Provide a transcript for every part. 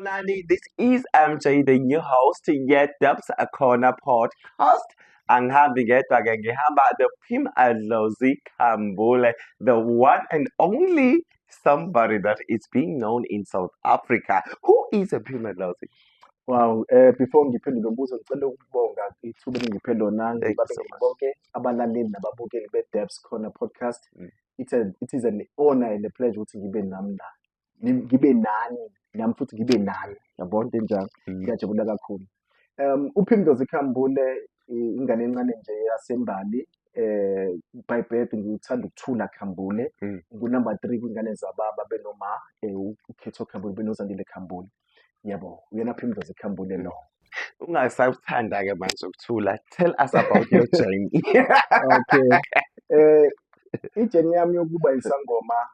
Sanibonani, this is MJ, the new host ye-Debs Corner Podcast. Angihambi ngedwa ke, ngihamba the Pim Adlozi Khambule, the one and only somebody that is being known in South Africa. Who is a Pim Adlozi? Wow, before ngiphendule umbuzo, ngicela ukubonga ithuba eningiphe lona. Thank you Ngibabe so much. Bonke abalaleli nababukeli be-Debs Corner Podcast. It is an honor and a pleasure ukuthi ngibe nami la. Ngibe nani, nami futhi ngibe nani. Yabona into enjalo. Ngiyajabula kakhulu. UPhim Dlozi Khambule, ingane encane nje yaseMbali, by birth ngithanda ukuthula Khambule. Ngu-number 3 kwingane zababa benoma, uKhetho Khambule benoZandile Khambule. Yebo, uyena Phim Dlozi Khambule lo. Ungasakuthanda ke manje ukuthula. Tell us about your journey. Okay. I-journey yami yokuba isangoma,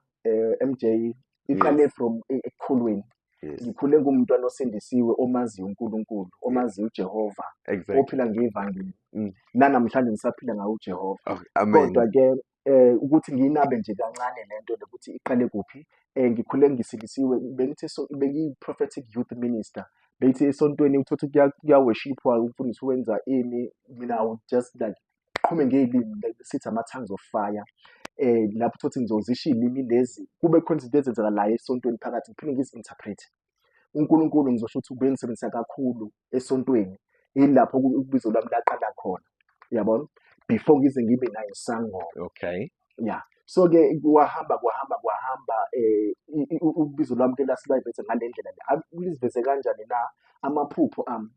MJ, iqale from ekukhulweni. Ngikhule ngumntwana osindisiwe, omaziyo uNkulunkulu, omaziyo uJehova, ophila ngevangeli. Nanamhlanje ngisaphila ngawo uJehova. Oh, amen. Kodwa ke, ukuthi ngiyinabe nje kancane lento lokuthi iqale kuphi, ngikhule ngisindisiwe, bengithi so bengiyi-prophetic youth minister. Bethi esontweni uthothi kuya-worshipwa, umfundisi wenza ini, mina I would just like qhume ngey'limi, like sithi ama-tongues of fire. Lapho uthothi ngizozisho iy'limi lezi, kube khona izinto ezenzakalayo esontweni phakathi, ngiphinde ngizi-interpret. uNkulunkulu ngizosho ukuthi ubengisebenzisa kakhulu esontweni, yilapho ubizo lwami laqala khona, yabona, before ngize ngibe nayo isangoma. Yeah. So ke kwahamba, kwahamba, kwahamba, ubizo lwami ke lasiliveze ngale ndlela le. Liziveze kanjani na amaphupho ami?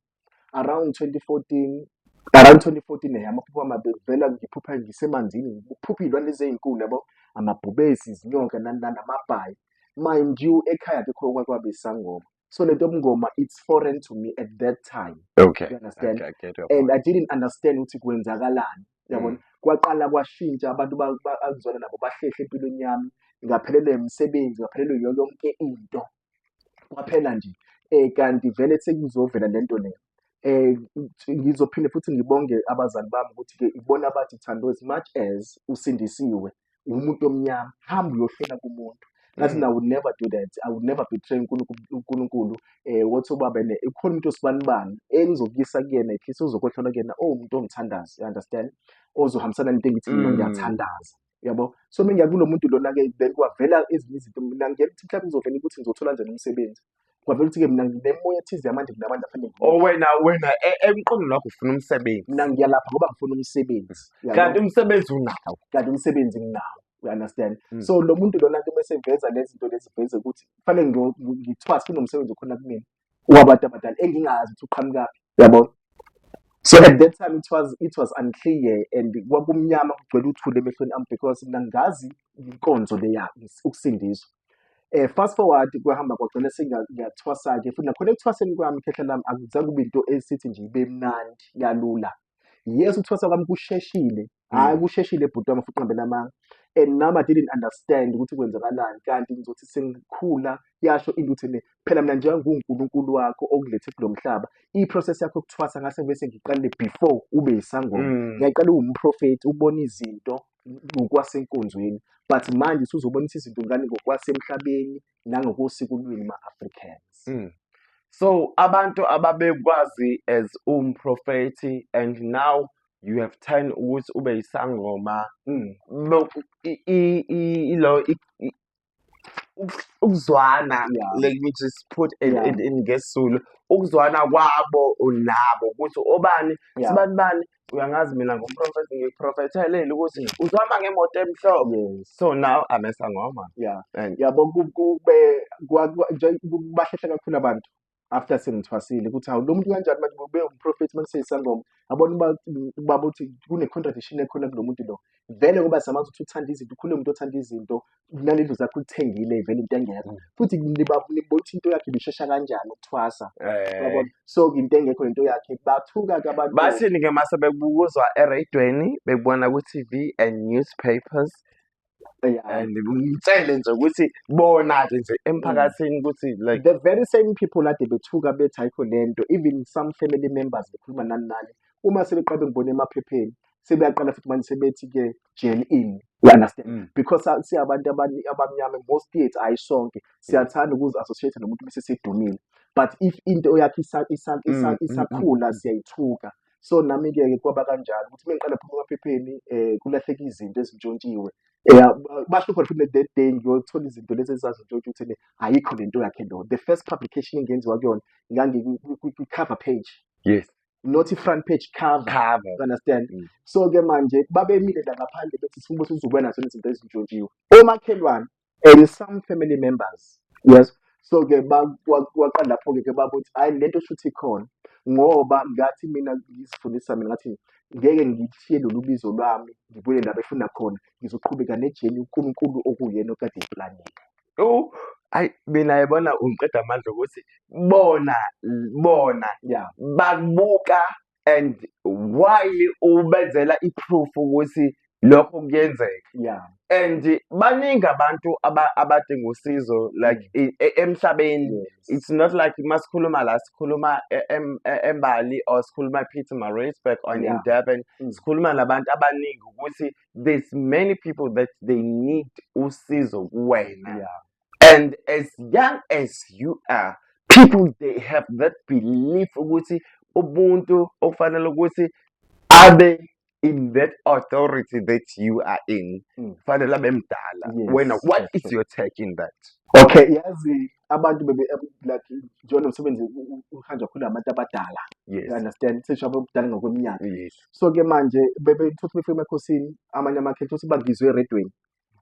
Around 2014, around 2014, amaphupho ami abevela, ngiphupha ngisemanzini, ngiphupha iy'lwane lezi ey'nkulu, yabo, amabhubesi, izinyoka, nani nani, amabhayi. Mind you, ekhaya akekho okwabe isangoma. So lento yobungoma, it's foreign to me at that time. You understand? Okay, I get your And point. I didn't understand ukuthi kwenzakalani. Yabona? Kwaqala kwashintsha, abantu angizwana nabo bahlehle empilweni yami, ngaphelelwa imisebenzi, ngaphelelwa yiyo yonke into. Kwaphela nje. Kanti vele sekuzovela lento le. Ngizophinde futhi ngibonge abazali bami ukuthi ke ibona bathi, Thando, as much as usindisiwe, umuntu omnyama, hamba uyohlola kumuntu. Ngathi, I would never do that. I would never betray uNkulunkulu. Wathi ubaba ne, ukhona umuntu osibanibani engizokuyisa kuyena, at least uzokohlola kuyena, oh, umuntu ongithandaza, you understand? Ozohambisana nento engithi mina ngiyathandaza. Yabo? So mina ngiya kulo muntu lona ke, then kwavela ezinye izinto, mina ngiyela ukuthi mhlawumbe kuzovela ukuthi ngizothola kanjani umsebenzi. Kwavela ukuthi ke mina nginemoya ethize yamanje, kunabantu afanele ngibe. Oh, wena, emqondweni wakho ufuna umsebenzi. Mina ngiyalapha ngoba ngifuna umsebenzi. Yabo? Kanti umsebenzi unawo. Kanti umsebenzi nginawo. You understand? Mm. So lo muntu lona ke bese veza lezi zinto lezi, veze ukuthi kufanele ngithwase, kunomsebenzi okhona kumina wabantu abadala engingazi ukuthi uqhamukaphi. Yabo? So at that time it was unclear and kwakumnyama, kugcwele uthuli emehlweni ami, because mina ngazi inkonzo leya ukusindiswa. Fast forward, kwahamba kwagcina ngiyathwasa ke futhi, nakhona ekuthwaseni kwami, ikhehla lami, akuzange kube into esithi nje ibe mnandi yalula. Yes, ukuthwasa kwami kusheshile. Hhayi, kusheshile bhuti wami, futhi ngiqambela amanga. And nami I didn't understand ukuthi kwenzakalani, kanti ngizothi sengikhula yasho into ukuthi ne phela mina njengoNkulunkulu wakho okulethe kulo mhlaba, i-process yakho yokuthwasa ngase bese ngiqale before ube yisangoma. Ngiyayiqala uwumprofethi, ubona izinto ngokwasenkonzweni, but manje usuzobonisa izinto ngani ngokwasemhlabeni nangokosiko lwenu ma-Africans. So abantu ababekwazi as umprofethi, and now you have turned ukuthi ube yisangoma. Lokhu ilo ukuzwana, let me just put it in ngesiZulu, ukuzwana kwabo nabo ukuthi obani, sibani bani, uyangazi mina ngumprofethi, ngikuprofethelele ukuthi uzohamba ngemoto emhlophe. So now I'm a sangoma. And Yabo, kube nje bahlehle kakhulu abantu after sengithwasile ukuthi hawu, lo muntu kanjani manje ube umprofethi manje seyisangoma. Yabona ubaba uthi kune contradiction ekhona kulo muntu lo. Vele ngoba siyamazi ukuthi uthanda izinto, ukhule umuntu othanda izinto, nalendlu zakhe ulithengile vele into engekho. Futhi nibona ukuthi into yakhe ibishesha kanjani ukuthwasa. Yabona? So into engekho lento yakhe, bathuka ke abantu. Bathini ke mase bekubukuzwa eradweni, bekubona ku TV and newspapers? And ngitshele nje ukuthi bona ke nje emphakathini ukuthi like The very same people ade bethuka bethi ayikho lento, even some family members bekhuluma nani nani, uma sebeqabe ngibone emaphepheni. Sebeyaqala futhi manje sebethi-ke gel in, you understand? Because siyabantu abamnyama, most yethu, ayisonke, siyathanda ukuzi-associate nomuntu bese sedumile, but if into yakhe isakhula, siyayithuka. So nami-ke kwaba kanjalo ukuthi uma ngiqala phuma emaphepheni, kulahleka izinto ezintshontshiwe. Basho khona futhi that day ngiyothola izinto lezi ezazintshontshiwe ukuthi ayikho lento yakhe lo. The first publication engenziwa kuyona, ngangikwi-cover page, not i-front page, cover. Cover. You understand? Mm. So-ke manje babemile la ngaphandle bethi sifuna ukuthi uzobuya nazo izinto ezintshontshiwe, omakhelwane and some family members, yes. So-ke kwaqala lapho-ke ke baba ukuthi hhayi, lento shuthi ikhona, ngoba ngathi mina ngizifundisa mina ngathi ngeke ngishiye lolu bizo lwami, ngibuye la befuna khona, ngizoqhubeka ne-journey uNkulunkulu okuyena okade eplanile. Oh, ayi, mina yabona ungiqeda amandla ukuthi bona bakubuka and while ubenzela i-proof ukuthi lokho kuyenzeka, and baningi abantu abadinga usizo like emhlabeni. It's not like masikhuluma la, sikhuluma eMbali or sikhuluma ePietermaritzburg or in Durban, sikhuluma nabantu abaningi ukuthi there's many people that they need usizo kuwena. And as young as you are, people, they have that belief ukuthi ubuntu okufanele ukuthi abe in that authority that you are in, kufanele abe mdala. Yes, Wena, what that's is true. your take in that? Okay, yazi abantu bebe like njengoba nomsebenzi uhanjwa kakhulu abantu abadala, you understand, sesho abadala ngokweminyaka. So-ke manje bebethuthi befika emakhosini, amanye amakhehla uthi bangizwe eredweni,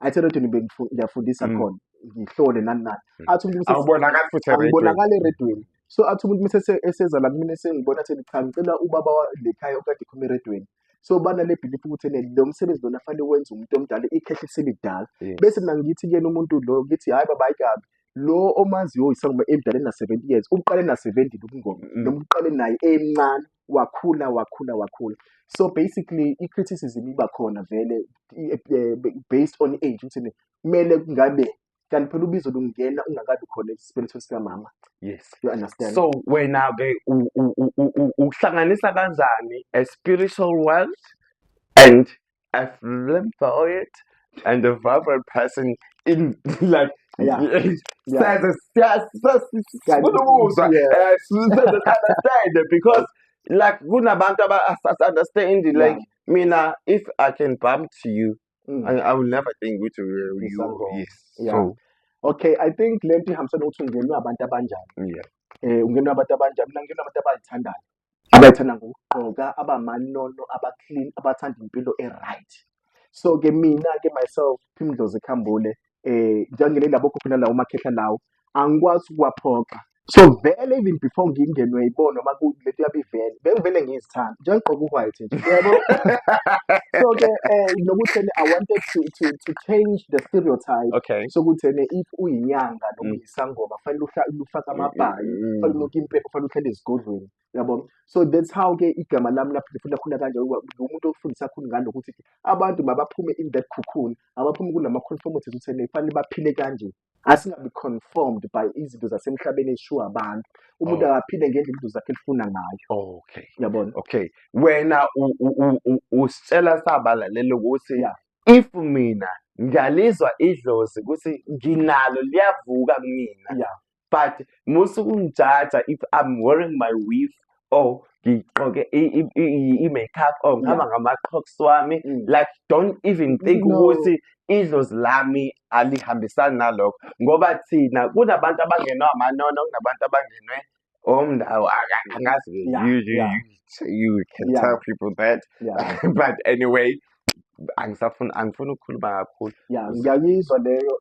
athi eredweni ngiyafundisa khona, ngihlole nani nani. Athi umuntu Awubonakali futhi eredweni. Angibonakali eredweni. So athi umuntu mase eseza la kumina, esengibona, athi cha, ngicela ubaba le khaya okade ekhuluma eredweni. So banale belief ukuthi ene lo msebenzi lona fanele wenze umuntu omdala, ikhehla selidala. Bese mina ngithi kuyena umuntu lo, ngithi hayi baba, hayi kabi lo omaziyo oyisangoma emdala ena-70 years, uqale na-70 ubungoma, noma uqale naye emncane, wakhula, wakhula, wakhula. So basically i-criticism iba khona vele based on age, ukuthi kumele kungabe kanti phela ubizo lungena ungakabi khona esibelethweni sikamama. You understand? So wena-ke ukuhlanganisa kanjani a spiritual world and a flamboyant and a vibrant person in like says sifuna ukuzwa, senze understand, because like kunabantu aba understand like mina, if I can bump to you, I will never think ukuthi you Isangoma. Yes. Yeah. So Okay, I think lento ihambisana ukuthi ungenwe abantu abanjani. Ungenwe abantu abanjani? Mina ngingenwe abantu abayithandayo, abayithanda ngokugqoka, abamanono, aba-clean, abathanda impilo e-right. So-ke mina-ke myself, Phimdlozi Khambule, njengene labo gogo nalawo makhehla lawo, angikwazi ukuwaphoxa. So vele even before ngingenwe yibona, noma lento yabe ivele, bengivele ngizithanda njengigqoka u-white nje, yabo. So-ke nokuthi I wanted to change the stereotype sokuthi ene if uyinyanga noma uyisangoma fanele ufake amabhayi, fanele unuke impepho, fanele uhlale ezigodlweni, yabo. So that's how-ke igama lami laphinde futhi lakhula kanje. Ngumuntu ofundisa kakhulu ngalokhu ukuthi abantu mabaphume in that cocoon, abaphume kulama-conformities ukuthi ene fanele baphile kanje. Asingabi conformed by izinto zasemhlabeni ezishiwo abantu. Umuntu akaphile ngendlela izinto zakhe elifuna ngayo. Yabona? Okay, wena usitshela sabalalela ukuthi if mina ngiyalizwa idlozi ukuthi nginalo, liyavuka kumina, but musukungijaja if I'm wearing my weave or ngigqoke i-makeup or ngihamba ngama-crocs wami, like don't even think No. ukuthi idlozi lami alihambisani nalokho, ngoba thina kunabantu abangenwe amanono, kunabantu abangenwe omndawo, angazi. You you can tell people that. But anyway, angisafuni, angifuni ukukhuluma kakhulu. Yeah, ngiyayizwa leyo.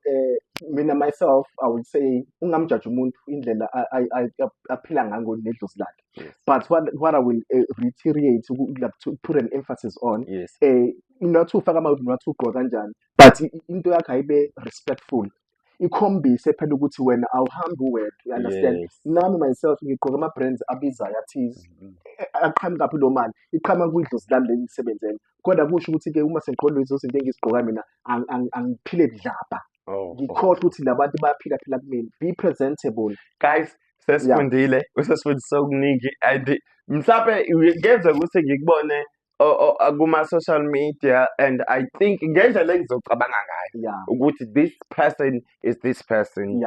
Mina myself, I would say ungamjaji umuntu indlela aphila ngayo nedlozi lakhe. But what I will reiterate, like to put an emphasis on, not ufaka ama, not ugqoka kanjani, but into yakho ayibe respectful, ikhombise phela ukuthi wena awuhambi uwedwa, you understand? Yes. Nami myself ngigqoka ama-brands abizayo athize. Aqhamuka phi lo mali? Iqhamuka kwidlozi lami lengisebenzele, kodwa kusho ukuthi-ke uma sengigqoke lezo zinto engizigqokayo mina, angiphile budlabha, ngikhohlwe ukuthi labantu bayaphila phila kumina. Be presentable. Guys, sesifundile, usesifundise okuningi and mhlawumbe kuyenzeka ukuthi ngikubone. Kuma-social media, and I think ngendlela engizocabanga ngayo ukuthi this person is this person,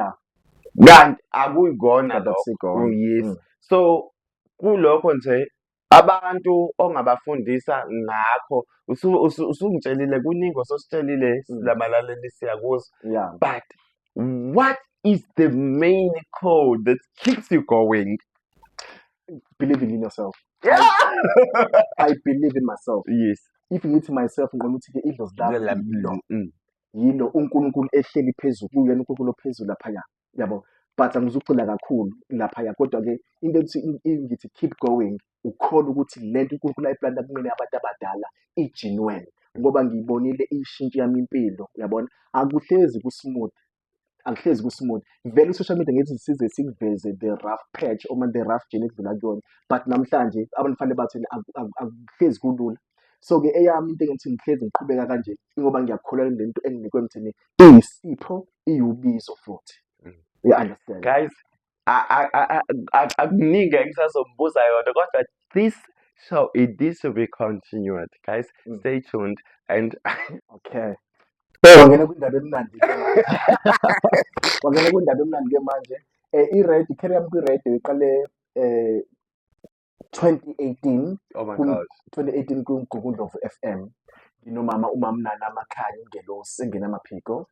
kanti akuyikona Kanti lokho. akusikona. Yes. So kulokho nje abantu ongabafundisa ngakho, usungitshelile kuningi osositshelile, labalaleli siyakuzwa, but what is the main code that keeps you going? Believing in yourself. I believe in myself. If ngithi myself, ngibona ukuthi-ke idlozi lami yilo, yilo uNkulunkulu ehleli phezulu kuyena, uNkulunkulu ophezulu laphaya, yabo. But angizugxila kakhulu laphaya, kodwa-ke into ethi ngithi keep going, ukholwa ukuthi lento uNkulunkulu ayiplanta kumina abantu abadala i-genuine, ngoba ngiyibonile ishintsho yami impilo, uyabona. Akuhlezi ku-smooth, akuhlezi ku-smooth vele. I-social media ngithi size sikuveze the rough patch or the rough journey edlula kuyona, but namhlanje abantu fanele bathi akuhlezi kulula. So-ke eyami into engithi ngihlezi ngiqhubeka kanje ingoba ngiyakholelwa le nto enginikwe mthini, iyisipho, iwubizo futhi. You understand? Guys, akuningi engisazombuza yona, kodwa this show, it needs to be continued, guys. Stay tuned and Okay, wangena kwindaba emnandi ke manje, wangena kwindaba emnandi ke manje. I-radio, career yami kwi-radio iqale 2018. Oh my Kum- God. 2018 kuMgungundlovu FM, nginomama, umama Nana Makhanya, ingelosi engenamaphiko,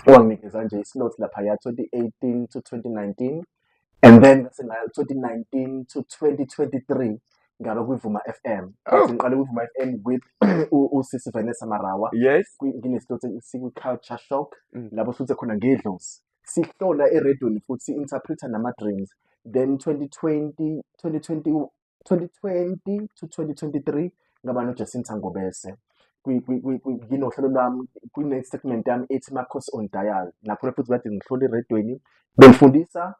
owanginikeza nje i-slot laphaya 2018 to 2019, and then ngase ngaya 2019 to 2023 ngaba kwiVuma FM. Oh. Ngiqale kwiVuma FM with usisi Vanessa Marawa. Ngine-slot sikwi-Culture Shock, lapho futhi khona ngedlozi sihlola erediyweni futhi si-interpreta nama-dreams. Then 2020 2020 2020 to 2023 ngaba noJacinta Ngobese. Nginohlelo lwami kune-segment yami ethi Makhosi on Dial, nakhona futhi kade ngihlola erediyweni, bengifundisa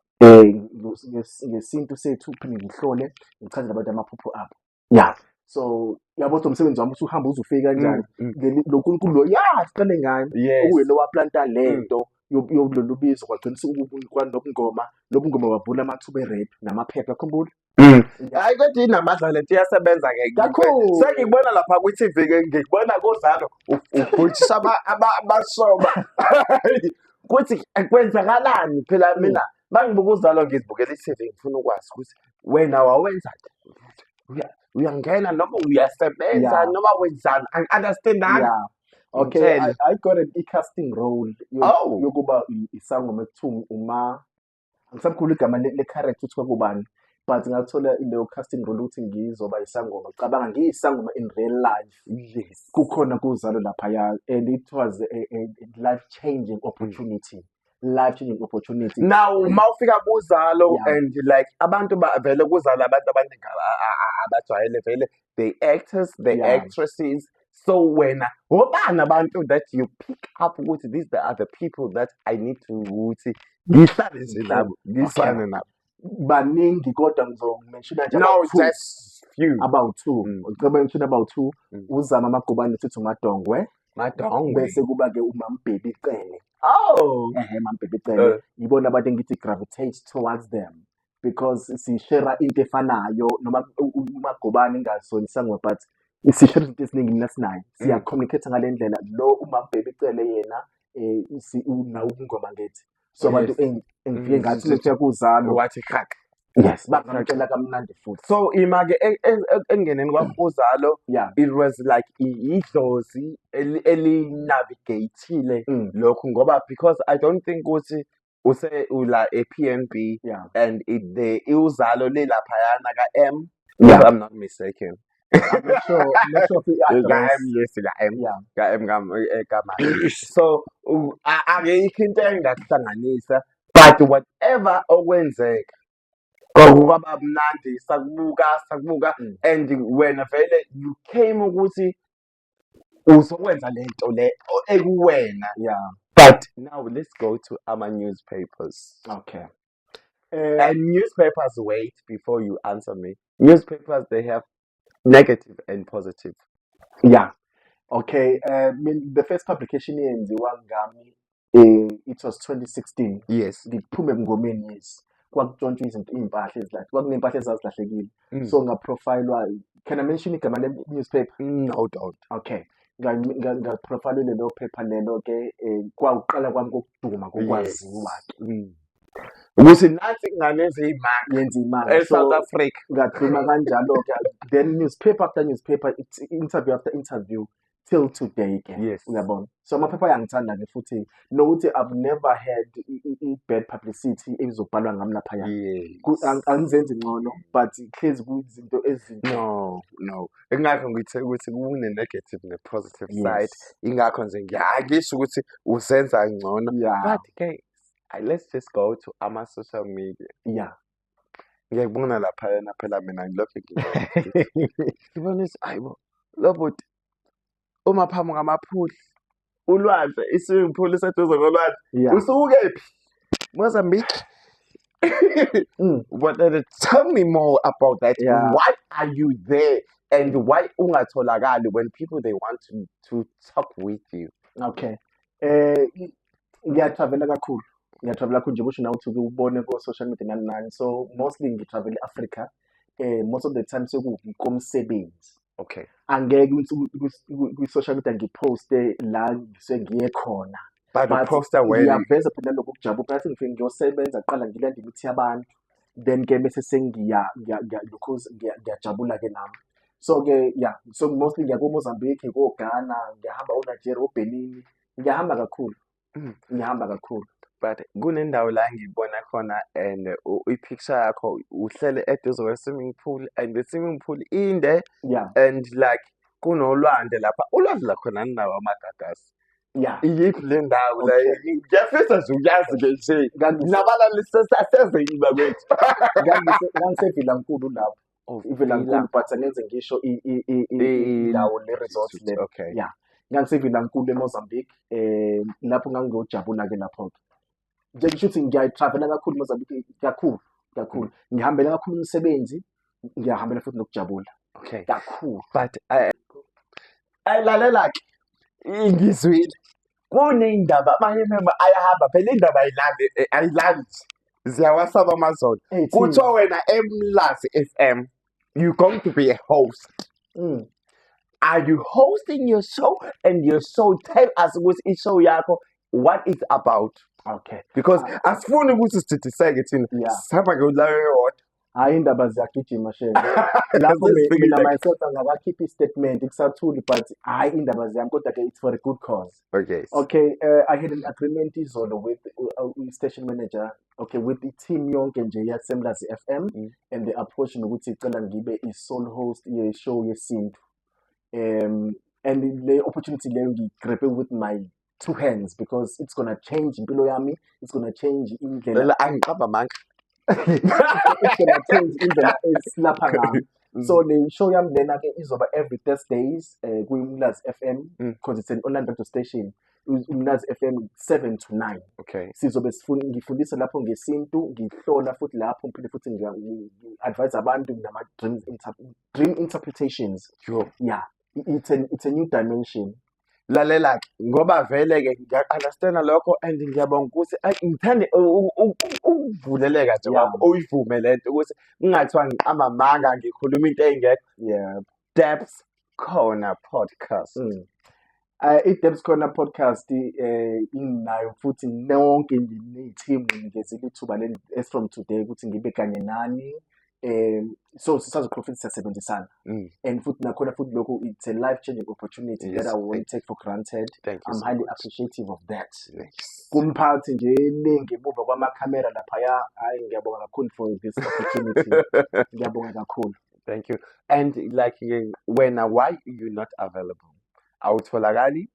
ngesintu sethu, phinde ngihlole, ngichazele abantu amaphupho abo. Yeah, so yabo ukuthi umsebenzi wami usuhamba uze ufike kanjani. Lo nkulunkulu lo ya siqale ngayo, okuye lo waplanta lento yololu bizo, kwagcina kwanobungoma, lobungoma wavula amathuba e-radio namaphepha, khumbula. Hayi, kodwa inamandla lento, iyasebenza-ke. Kakhulu. Sengikubona lapha kwi-TV-ke, ngikubona kozalo ubhutshisa abasoba kuthi kwenzakalani phela. Mina mangibuka uzalo, ngizibukela i-TV, ngifuna ukwazi ukuthi wena wawenza, uyangena noma uyasebenza noma wenzani, angi-understandanga. Yeah, okay. Ngitshele. I got an i-casting role Oh. yokuba isangoma ekuthiwa uma angisamkhulu igama le-character ukuthi kwakubani, but ngathola leyo casting role ukuthi ngizoba isangoma. Cabanga, ngiyisangoma in real life, kukhona kuzalo laphaya, and it was a life changing opportunity, life changing opportunity. Now uma ufika kuzalo, and like abantu vele kuzalo abantu abaningi abajwayele vele the actors, the actresses, so wena obani abantu that you pick up ukuthi these are the people that I need to ukuthi ngihlale nje nabo, ngizwane nabo? Baningi, kodwa ngizomentiona nje No, about-two. Just few. About two. Ngicela mention about two. Uzama Amagubane, sithi uMadongwe. Madongwe. Bese kuba-ke uMambhebhi Cele. Oh. Ehe, Mambhebhi Cele. Yibona abantu engithi gravitate towards them because sishera into efanayo, noma uMagubane engasona isangoma, but sishera izinto eziningi mina sinaye, siya-communicate ngale ndlela. Lo uMambhebhi Cele yena unawo ubungoma ngethi, so abantu engifike ngathi mefika kuzalo Wathi khak. Yes, bangamtshela kamnandi futhi. So ima-ke engeneni kwakho kuzalo, it was like idlozi eli-navigate-ile lokhu, ngoba because I don't think ukuthi use ula e-PNB and it, the uzalo lilaphayana ka-M, if I'm not mistaken. I'm not sure, I'm not sure of the Ka-M. address. Yes, ka-M. Ka-M, ka-M. So akekho into engakuhlanganisa, but whatever okwenzeka kwakwaba mnandi, sakubuka, sakubuka. And wena vele you came ukuthi uzokwenza lento le ekuwena. But now let's go to our newspapers. Okay. And newspapers, wait, before you answer me, newspapers, they have negative and positive. Yeah. Okay. The first publication eyenziwa ngami, it was 2016. Ngiphume ebungomeni, yes. Kwakutshontshwa izinto, iy'mpahla ezilahle. Kwakuney'mpahla ezazilahlekile. So ngaprofilwa. Can I mention igama le-newspaper? No, don't. Okay. Ngaprofile lelo phepha lelo-ke, kwawuqala kwami kokuduma kokwaziwa-ke. Ukuthi nansi ingane eziyimanga yenza imali e-South So, Africa. Ngaduma kanjalo-ke, then newspaper after newspaper, it's interview after interview till today ke. Uyabona, so amaphepha ayangithanda-ke futhi nokuthi I've never had i-bad publicity ezobhalwa ngami laphaya. Angizenzi ngcono, but hlezi kuyizinto ezinhle. No, ingakho ngithe ukuthi kune-negative ne-positive side. Ingakho nje ngisho ukuthi uzenza ngcono. But ke, let's just go to ama-social media. Ngiyakubona laphayana phela, mina ngilokhu ngibona ukuthi hayibo, lo bhuti uma phambi kwamaphuli, ulwandle, i-swimming pool iseduze kolwandle. Usuke phi? Mozambique. But tell me more about that. Why are you there and why ungatholakali when people, they want to talk with you? Okay. Ngiyatravela kakhulu. Ngiyatravela kakhulu nje kusho nawe ukuthi ubone ko social media nani nani. So mostly ngitravel e-Africa. Most of the time sekukomsebenzi. Angeke ukuthi kwi-social media ngiposte la ngisuke ngiye khona. But But posta when ngiyaveza phela lokhu kujabula, phela ngifike ngiyosebenza kuqala, ngilande imithi yabantu, then ke bese sengiya lokhu ngiyajabula ke nami. So ke, yeah, so mostly ngiya ko-Mozambique, ko-Ghana, ngiyahamba o-Nigeria, o-Benin, ngiyahamba kakhulu. Ngihamba kakhulu. But kunendawo la ngibona khona and i-picture yakho uhlele eduze kwe-swimming pool, and the swimming pool inde and like kunolwandle lapha, ulwandle lakhona alinawo amagagasi. Iyiphi le ndawo la? Ngiyafisa nje ukuyazi ke nje. Nabalaleli sesazini bakwethu. Ngangisevilankulu lapho. Oh, Ivilankulu, Villa. but angenze ngisho indawo le resort le. Yeah. Ngangisevilankulu eMozambique, lapho ngangiyojabula ke lapho. Nje ngisho ukuthi ngiyayitravela kakhulu eMozambique, kakhulu, kakhulu. Ngihambela kakhulu umsebenzi, ngiyahambela futhi nokujabula. Kakhulu. But lalela ke, ngizwile. Kuney'ndaba, amanye mema ayahamba phela, indaba ayilandi, ayilandi. Ziyawasaba amazolo. Hey, Kuthiwa wena eMlazi FM, you're going to be a host. Are you hosting your show? And your show, tell us ukuthi i-show yakho, what it's about. Okay. Because asifuni ukuthi sididiseke thina. Sihamba ngolayo yodwa. Hayi, indaba ziyagijima shame. Lapho Sesifike mina like myself angakakhiphi i-statement kusathuli, but hayi, indaba ziyami, kodwa ke it's for a good cause. Okay. Okay, I had an agreement izolo with station manager, okay, with the team yonke nje yaseMlazi FM, and the approach nokuthi icela ngibe i-sole host ye-show yesintu. And le opportunity leyo ngiyigrabhe with my two hands because it's going to change impilo yami, it's going to change indlela. Lela angiqamba amanga. It's going to change indlela esilapha ngayo. So le show yami lena ke izoba every Thursdays, kwi-Umlazi FM, because it's an online radio station. Umlazi FM 7 to 9. Sizobe ngifundisa lapho ngesintu, ngihlola futhi lapho, ngiphinde futhi ngi-advise abantu nama dream interpretations. Yeah. It's a new dimension. Lalela ke, ngoba vele ke ngiya-understand lokho and ngiyabonga ukuthi ayi, ngithande ukuvuleleka nje kwakho, uyivume le nto ukuthi kungathiwa ngiqamba amanga, ngikhuluma into engekho. Debs Corner Podcast. I-Debs Corner Podcast, inginayo futhi nonke ne-team nginikezile ithuba leli as from today ukuthi ngibe kanye nani. So sisazoqhubeka futhi siyasebenzisana. And futhi nakhona futhi lokhu it's a life-changing opportunity that Yes, I won't thank take for granted. Thank you I'm so highly much. appreciative of that. Yes. Kumphathi nje le ngemuva kwamakhamera laphaya, hayi, ngiyabonga kakhulu for this opportunity. Ngiyabonga kakhulu. Thank you. And like when, why you not available? Awutholakali?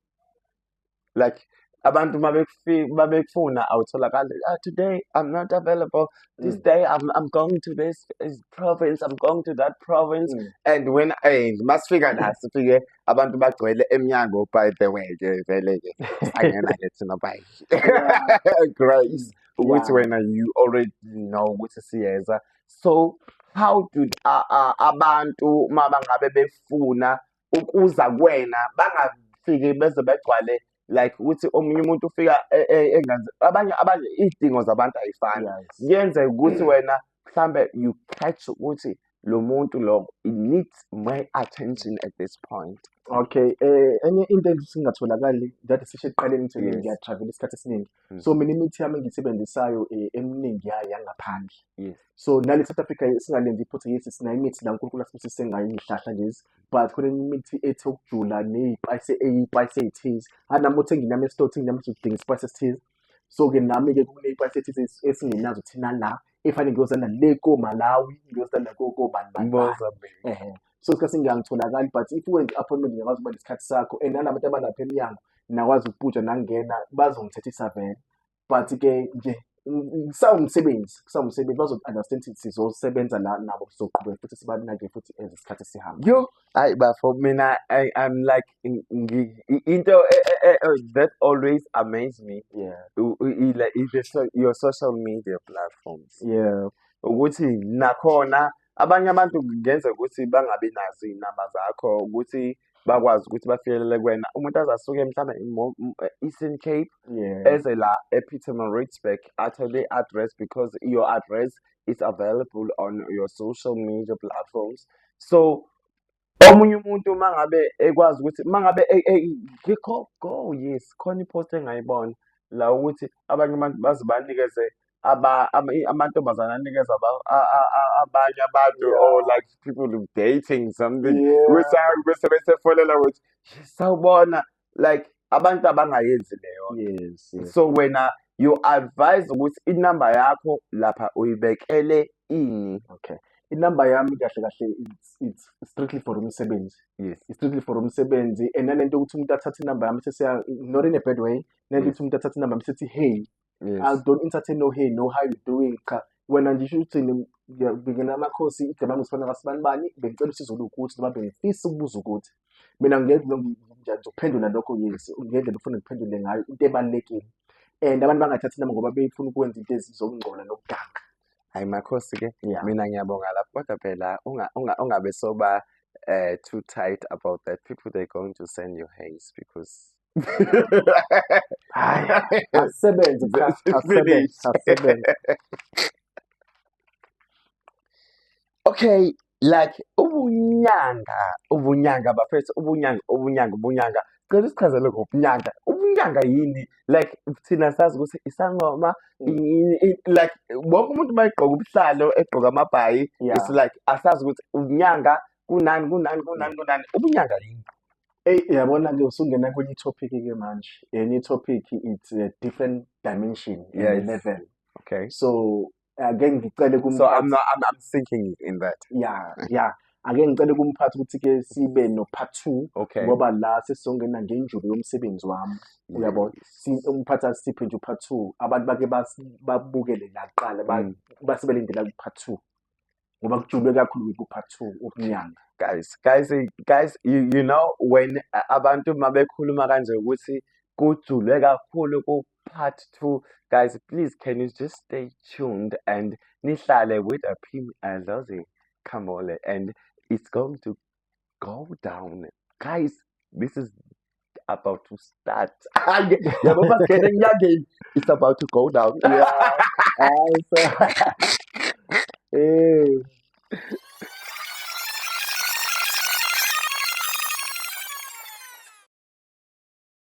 Like abantu mabekufuna awutholakali. Today I'm not available. This day I'm going to this province, I'm going to that province. And when I masifika la sifike abantu bagcwele emnyango, by the way ke vele ke sangena ke thina by grace ukuthi wena you already know ukuthi siyeza. So how do abantu mabangabe befuna ukuza kuwena bangafiki beze begcwale, like ukuthi omunye umuntu ufika engazi, abanye izidingo zabantu ayifani. Kuyenzeka ukuthi wena mhlambe you catch ukuthi Lo muntu lo, it needs my attention at this point. Okay, enye into engingatholakali kade sisho ekuqaleni ukuthi ngiya-travel isikhathi esiningi. So mina imithi yami engiyisebenzisayo eminingi yayo yangaphandle. So nale South Africa singalenzi iphutha, yes, sinayo imithi la uNkulunkulu asibusise ngayo iy'hlahla lezi, but khona imithi ethi ukujula ney'payisi ey'payisi ey'thize. Hhayi nami uthenga inyama esitolo, uthenga inyama udinga isipayisi esithize. So-ke nami-ke kuney'payisi ethize esingenazo thina la, efanele ngiyozilanda le koMalawi, ngiyozilanda kobani bani bani. Mozambique. Ehhe. So isikhathi ngiyangitholakali, but if wenza i-appointment ngiyakwazi ukuba nesikhathi sakho and nalabantu abalapha emnyango nakwazi ukuputsha nangena bazongithethisa vele. But-ke nje kusawumsebenzi bazo-understand ukuthi sizosebenza la nabo, sizoqhubeka futhi sibanake futhi as isikhathi sihamba. Yo, hayi bafo, mina I'm like into that always amaze me. Your social media platforms. Ukuthi nakhona abanye abantu kungenzeka ukuthi bangabi nazo iy'namba zakho ukuthi bakwazi ukuthi bafinyelele kuwena. Umuntu azasuke mhlawumbe Eastern Cape, eze la ePietermaritzburg athole i-address because your address is available on your social media platforms. So omunye umuntu mangabe ekwazi ukuthi mangabe ngikho go, yes, khona i-post engayibona la ukuthi abanye abantu baze banikeze amantombazane anikeza abanye abantu or like people who dating something. Bese bese fonela ukuthi sawubona, like abantu abangayenzi leyo. Yes, yes. So wena you advise ukuthi inamba yakho lapha uyibekele ini? Okay. Inamba yami kahle kahle it's strictly for umsebenzi. It's strictly for umsebenzi, and nalento ukuthi umuntu athathe inamba yami sesiya, not in a bad way, nalento ukuthi umuntu athathe inamba yami sithi hey. I don't entertain no hey, no how you doing, cha. Wena nje usho ukuthi ngingena amakhosi, igama lami ngifana kaSibanibani, bengicela usizo lokuthi noma bengifisa ukubuza ukuthi. Mina ngeke ngizophendula lokho, yes, ngendlela ofuna ngiphendule ngayo, into ebalulekile. And abantu bangathathi inamba ngoba befuna ukwenza into ezizongcola nokuganga. Hayi makhosi ke, mina ngiyabonga lapho, kodwa phela ungabe soba too tight about that. People, they're going to send you haze because Hayi, asebenze cha, asebenze, asebenze. Okay, like ubunyanga, ubunyanga bafethu, ubunyanga, ubunyanga, ubunyanga. Cela usichazele ngobunyanga. Ubunyanga yini? Like thina sazi ukuthi isangoma, like wonke umuntu mayegqoka ubuhlalo, egqoka amabhayi, it's like asazi ukuthi ubunyanga kunani, kunani, kunani, kunani. Ubunyanga yini? Eyi, yabona-ke usungena kwenye i-topic-ke manje. Enye i-topic, it's a different dimension and level. So ake ngicele So kumphathi. I'm not, I'm thinking in that. Yeah, yeah. Ake ngicele kumphathi ukuthi ke sibe no part 2. Ngoba la sesizongena ngenjubo yomsebenzi wami. Uyabona? Umphathi asiphe nje part 2. Abantu bake babukele la kuqala, basebelindela ku part 2. Ngoba kujulwe kakhulu ku part 2 ubunyanga. Guys, guys, guys, you know when abantu mabekhuluma kanje ukuthi kujulwe kakhulu ku part 2, guys, please can you just stay tuned and nihlale with a Pim Dlozi Khambule, and it's going to go down. Guys, this is about to start. Yabo basingena enyangeni, it's about to go down. Yeah.